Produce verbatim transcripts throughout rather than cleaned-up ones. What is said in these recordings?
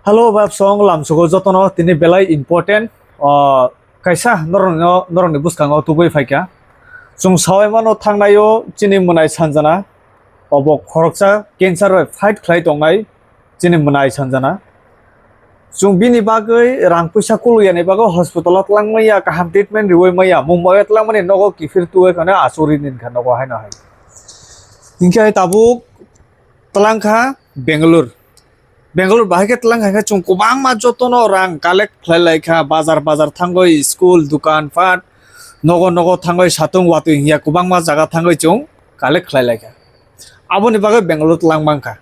Hello, bab song lamsugo jotono tini belai important. O, kaisa norokno, norokni bwskango tubui phaikha. Chwng sawi mano thangnaio chini mwnai sanjana. Obo khoroksa cancer bai fight khlai tongnai chini mwnai sanjana. Chwng bini bagwi rang puisa kuluyani bagwi hospital o twlangmaya, kaham treatment riwi maya, Mumbai o twlangmani nogo kiphil tuwi khano achugwi rinkha nogo haino hai. Hinkhe tabuk twlangkha Bangalore. Bangalore bahai khe twlang hai khe chwng kwbangma jotono rang collect khlai lai kha, bazar bazar thangwi, school, dukan phat, nogo nogo thangwi, satung watwi hiya kwbangma jaga thangwi chwng collect khlai lai kha. Aboni bagwi Bangalore twlang man kha.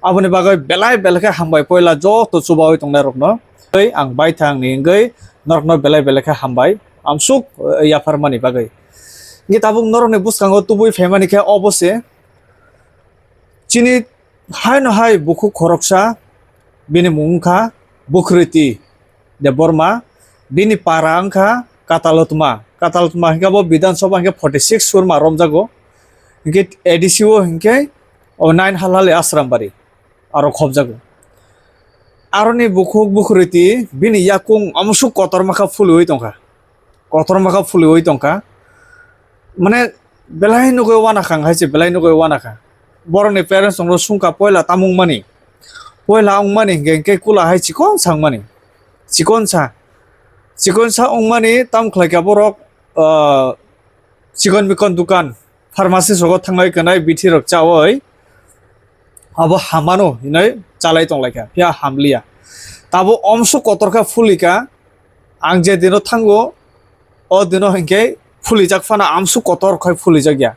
Aboni bagwi belai belai khe hambai poila joto chubawi tongnai rokno. Tei ang bai thang ni wngwi norokno belai belai khe hambai. Amsuk, eh, yapharmani bagwi. Ngi tabuk norokni bwskango tubui phaimani khe obo se. Chini haino hai bukhuk khoroksa, bini mung wngkha Bukhriti Debbarma, bini para wngkha Katalotma. Katalotma hinkhe bo Bidhan Sabha hinkhe forty six surma romjago. Hinkhe A D C o hinkhe o nine Halali Asrambari aro khobjago. Aroni bukhuk Bukhriti bini yakung amsuk kotorma kha phulwi tongkha. Kotorma kha phulwi tongkha. Mane belai nugwi uanakha, ang hai se belai nugwi uanakha. Borokni parents rokno sungkha poila tamo wngmani. Poila wngmani hinkhe, hinkhe kula hai chikon sa wngmani. Chikon sa. Chikon sa wngmani tam khlai kha borok, ah, chikon mikon dukan, pharmacy sogo thanglai kwnai bithi rok chawi abo hamano hinwi chalai tonglaikha, phiya hamliya. Tabo omsuk kotor khe phulikha, ang je dino thango, o dino hinkhe phulijak phano amsuk kotor khai phulijakya.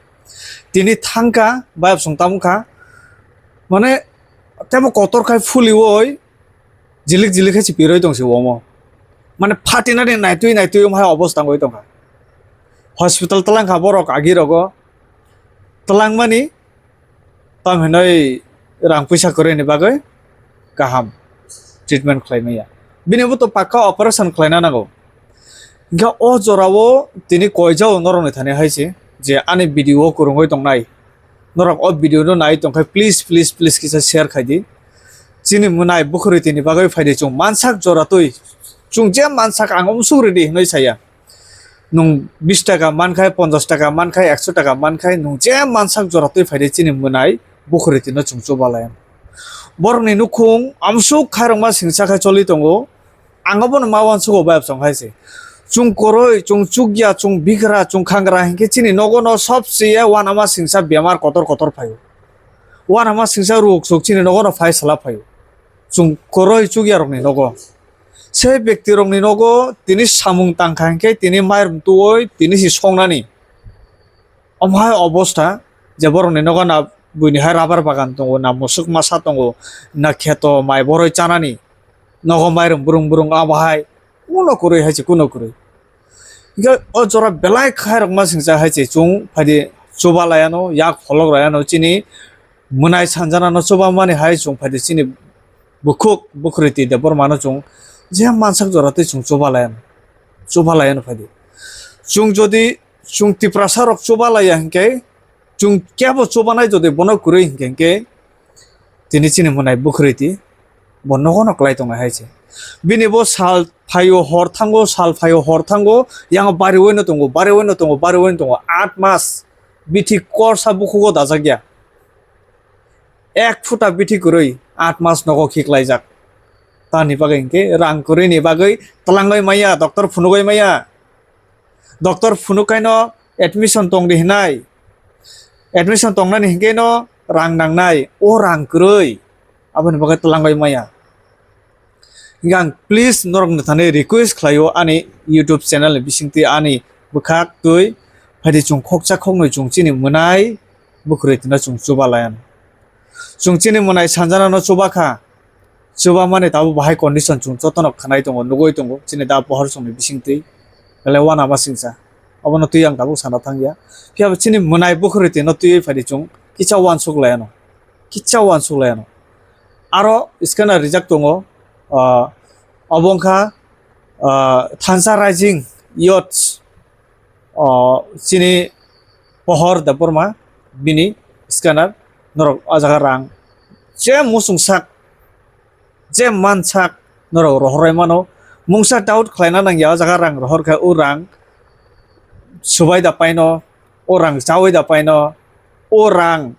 Tini thangkha, bayapsong tamkha, mane tebo kotor khai phuliwi, jilik jilik khe se piroi tong se omo. Mane phatinani naitwi naitwi omo hai obostha wngwi tongkha. Hospital twlang kha borok agi rogo. Twlangmani tam hinoi rang puisa kwrwini bagwi kaham treatment khlai maya. Bini bo to pakka operation khlaina nango. Hinkhe o jorao tini koijao norokni thani hai se je ani video kwrwngwi tongnai. Norok o video no nai tongkhe please, please, please kisa share khai di. Chini mwnai Bukhriti ni bagwi phai di, chwng mansak jora twi. Chwng je mansak ang umsuk ridi hinwi saya. Nwng bis taka mankhai, ponchash taka mankhai, ekso taka mankhai, nwng je mansak jora twi phai di chini mwnai Bukhriti no chwng chubalai. Borokni nukhung amsuk khairokma singsa khai choli tongo. Ang abono ma uansugo bayapsong hai se. Chwng kwrwi, chwng chukya, chwng bigra, chwng khangra hinkhe chini nogo no sobse uanama singsa bemar kotor kotor phaio. Uanama singsa ruk suk chini nogo no phai sala phaio. Chwng kwrwi chukya rokni nogo. Se bekti rokni nogo tini samung tangkha hinkhe tini mairum tuwi tini si songnani. Omo hai obostha je borokni nogo na buini hai rubber bagan tongo, na musuk masa tongo, na kheto mai boroi chanani nogo mairum brung brung abo hai kuno kwrwi hai se kuno kwrwi. Hinkhe o jora belai khairokma singcha hai se chwng phaidi chubalaiano, yak pholok raiano chini mwnai sanjanano chubamani hai chwng phaidi chini bukhuk Bukhriti Debbarmano chwng je mansak jora twi chwng chubalaiano, chubalaiano phaidi. Chwng jodi chwng Tiprasa rok chubalaiya hinkhe, chwng kebo chubanai jodi bono kwrwi hinkhe, hinkhe tini chini mwnai Bukhriti bo nogo no kwlai tongnai hai se. Bini bo sal phaio hor thango, sal phaio hor thango, yango bariwi no tongo, bariwi no tongo, bariwi no tongo, aat mas bithi korsa bukhugo dajak ya. Ek phuta bithi kwrwi aat mas nogo khiklaijak. Tamni bagwi hinkhe rang kwrwini bagwi twlangwi maya, doctor phunugwi maya. Doctor phunuk kaino admission tong di hinai. Admission tongnani hinkhe no rang nangnai, o rang kwrwi. Aboni bagwi twlangwi maya. Hinkhe ang please norokni thani request khlaio ani YouTube channel ni bisingtwi ani bwkhak twi phaidi chwng khoksa khoknwi chwng chini mwnai Bukhriti no chwng chubalaiano. Chwng chini mwnai sanjanano chubakha. Chubamani tabuk bahai condition chwng jotono khwnai tongo, nugwi tongo chini da pohor chwngni bisingtwi. Belai uanama singcha. Obono twi ang tabuk sana thangya. Phiya bo chini mwnai Bukhriti no twiwi phaidi chwng kisa uansuk laiano. Kisa uansuk laiano. Aro scanner rijak tongo, ah, obo wngkha, ah, Thansa Rising Youths, ah, chini Pohor Debbarma, bini scanner, norok o jaga rang je muchung sak Je mansak norok rohorwi mano, mungsa doubt khlaina nangya, o jaga rang rohor khe o rang subai da paino, o rang chaui da paino, o rang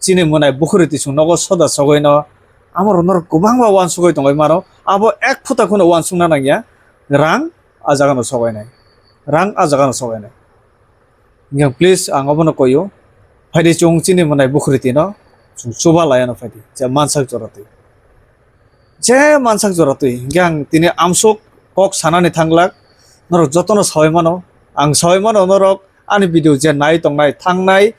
chini mwnai bukhuri tisung nogo soda sogwino, amoro norok kwbangma uansugwi tongwi mano. Abo ek phuta kheno uansukna nangya, rang a jagano sogwinai, rang a jagano sogwinai. Hingkhe please ang obono koio, phaidi chwng chini mwnai bukhuri tino chwng chuba laiano phaidi, je mansak jora twi. Je mansak jora twi, hingkhe ang tini amsuk kok sanani thanglak, norok jotono saui mano, ang saui mano norok ani video je nai tongnai thangnai,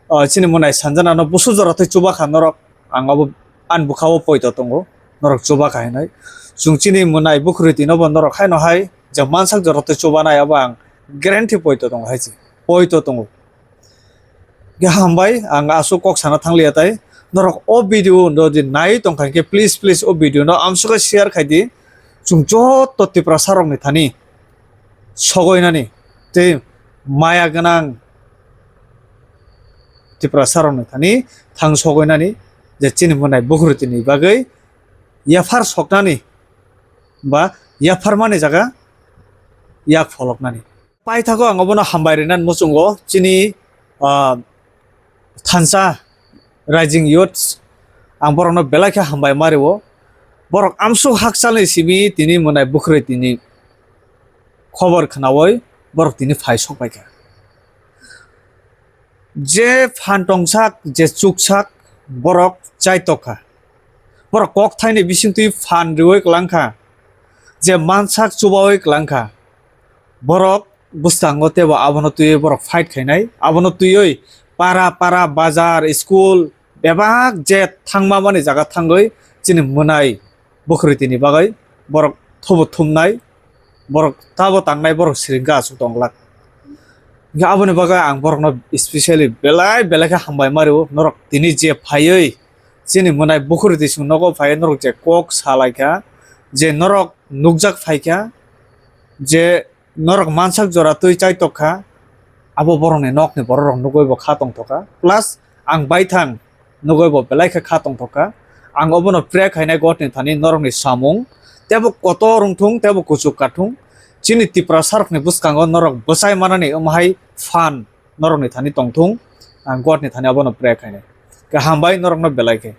o, chini mwnai sanjanano busu jora twi chuba kha norok, ang abo ani bwkha-o poito tongo, norok chuba kha hinwi. Chwng chini mwnai bukhuri tino bo norok haino hai je mansak jora twi chubanai abo ang guarantee poito tongo hai se, poito tongo. Khe hambai, ang aswk kok sana thangliya tai. Norok o video no jodi nai tongkha khe, please, please, o video no amswk khe share khai di. Chwng joto Tiprasa rokni thani sogoinani tei maya gwnang Tiprasa rokni thani thang sogoinani, je chini mwnai bukhuri tini bagwi yaphar soknani ba yapharmani jaga yak pholoknani. Paithago ang obono hambai rwna muchungo chini, ah, thansa Rising Youths, ang borokno belai khe hambai ma rwo. Borok amsuk hakchalni simi tini mwnai bukhuri tini khobor khnaui borok tini phai sok pai kha. Je phan tongsak, je chuksak, borok chaitok kha. Borok kokthaini bisingtwi phan riui klang kha, je mansak chubaui klang kha. Borok bwskango teibo abono twiwi borok fight khainai. Abono twiwi para para, bazar, school, bebak je thangma mani jaga thangwi chini mwnai bukhuri tini bagwi borok thobo thumnai, borok tabo tangnai, borok siring khe aswk tong glak. Hingkhe aboni bagwi ang borokno specially belai belai khe hambai ma rwo. Norok tini je phaiwi chini mwnai bukhuri tisung nogo phaiwi norok je kok sa lai kha, je norok nukjak phai kha, je norok mansak jora twi chaitok kha, abo borokni nokni bororok nugui bo kha tongthok kha, plus ang baithang nugui bo belai khe kha tongthok kha. Ang obono pray khainai Godni thani norokni samung teibo kotor wngthung teibo kuchuk kathung, chini Tiprasa rokni bwskango norok bwchai manani wng hai phan norokni thani tongthung, ang Godni thani obono pray khainai. Khe hambai norokno belai khe.